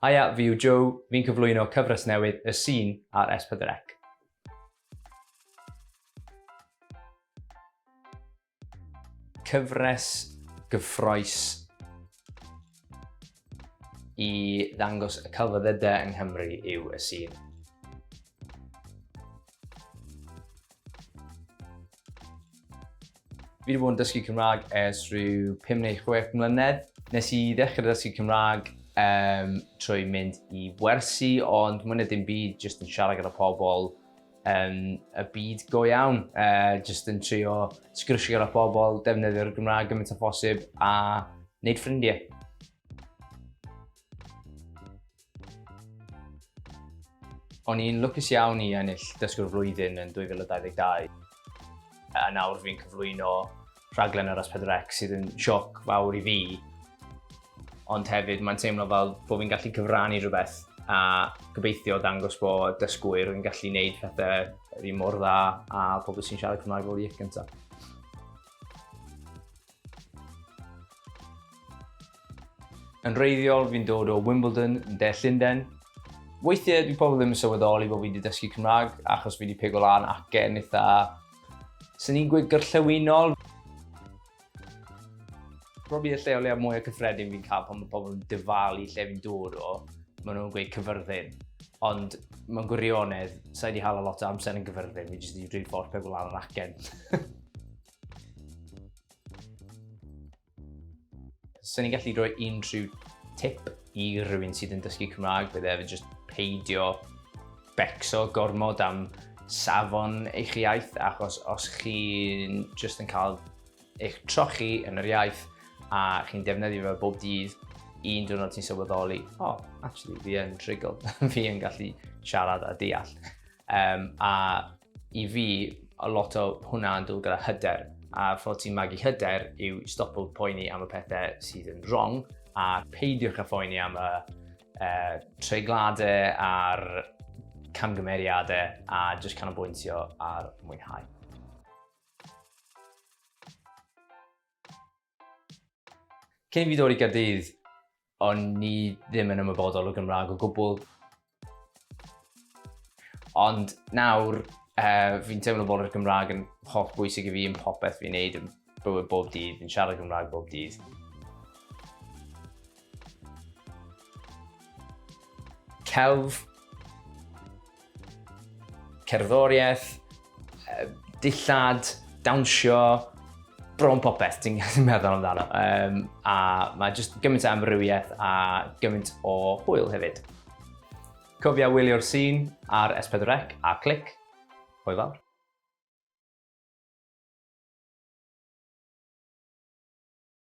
Haia, fi yw Joe, fi'n cyflwyno cyfres newydd Y Sîn ar S4C. Cyfres gyffroes i ddangos y celfyddydau yng Nghymru yw Y Sîn. Fi wedi bod yn dysgu Cymraeg ers rhyw 5 neu 6 mlynedd. Nes i ddechrau dysgu Cymraeg um, trwy mynd i wersi, ond mwy na dim byd, jyst yn siarad gyda pobl um, y byd go iawn. Uh, jyst yn trio sgwrsio gyda pobl, defnyddio'r Gymraeg gymaint â phosib a wneud ffrindiau. O'n i'n lwcus iawn i ennill Dysgwr y Flwyddyn yn 2022 a nawr fi'n cyflwyno rhaglen ar S4C sydd yn sioc fawr i fi ond hefyd mae'n teimlo fel bod fi'n gallu cyfrannu rhywbeth a gobeithio dangos bod dysgwyr yn gallu gwneud pethau yr un mor dda a pobl sy'n siarad Cymraeg fel iaith gyntaf. Yn wreiddiol, fi'n dod o Wimbledon yn De Llundain. Weithiau, dwi pobl ddim yn sylweddoli bod fi wedi dysgu Cymraeg achos fi wedi pigo lan acen eitha, sy'n ni'n gweud gorllewinol. Probably y lleoliad mwyaf cyffredin fi'n cael pan mae pobl yn dyfalu lle fi'n dod o, maen nhw'n gweud Cyfyrddin. Ond mewn gwirionedd, sa'i wedi hala lot o amser yn Gyfyrddin, fi jyst wedi rhyw ffordd pigo lan yr acen. Swn i'n gallu rhoi unrhyw tip i rhywun sydd yn dysgu Cymraeg, bydde fe jyst peidio becso gormod am safon eich iaith, achos os chi'n jyst yn cael eich trochi yn yr iaith a chi'n defnyddio fe bob dydd, un diwrnod ti'n sylweddoli, oh, actually, fi yn trigl, fi yn gallu siarad a deall. Um, a i fi, a lot o hwnna yn dod gyda hyder. A ffordd ti'n magu hyder yw stopo poeni am y pethau sydd yn wrong a peidiwch â phoeni am y uh, treigladau a'r camgymeriadau a jyst canolbwyntio ar mwynhau. Cyn i fi ddod i Gaerdydd, o'n i ddim yn ymwybodol o Gymraeg o gwbl. Ond nawr, uh, fi'n teimlo bod yr Gymraeg yn holl bwysig i fi yn popeth fi'n neud yn bywyd bob dydd, fi'n siarad Gymraeg bob dydd. Celf, cerddoriaeth, dillad, dawnsio, bron popeth ti'n meddwl amdano. Um, a mae jyst gymaint o amrywiaeth a gymaint o hwyl hefyd. Cofia wylio'r sîn ar S4C a clic. Hwyl fawr.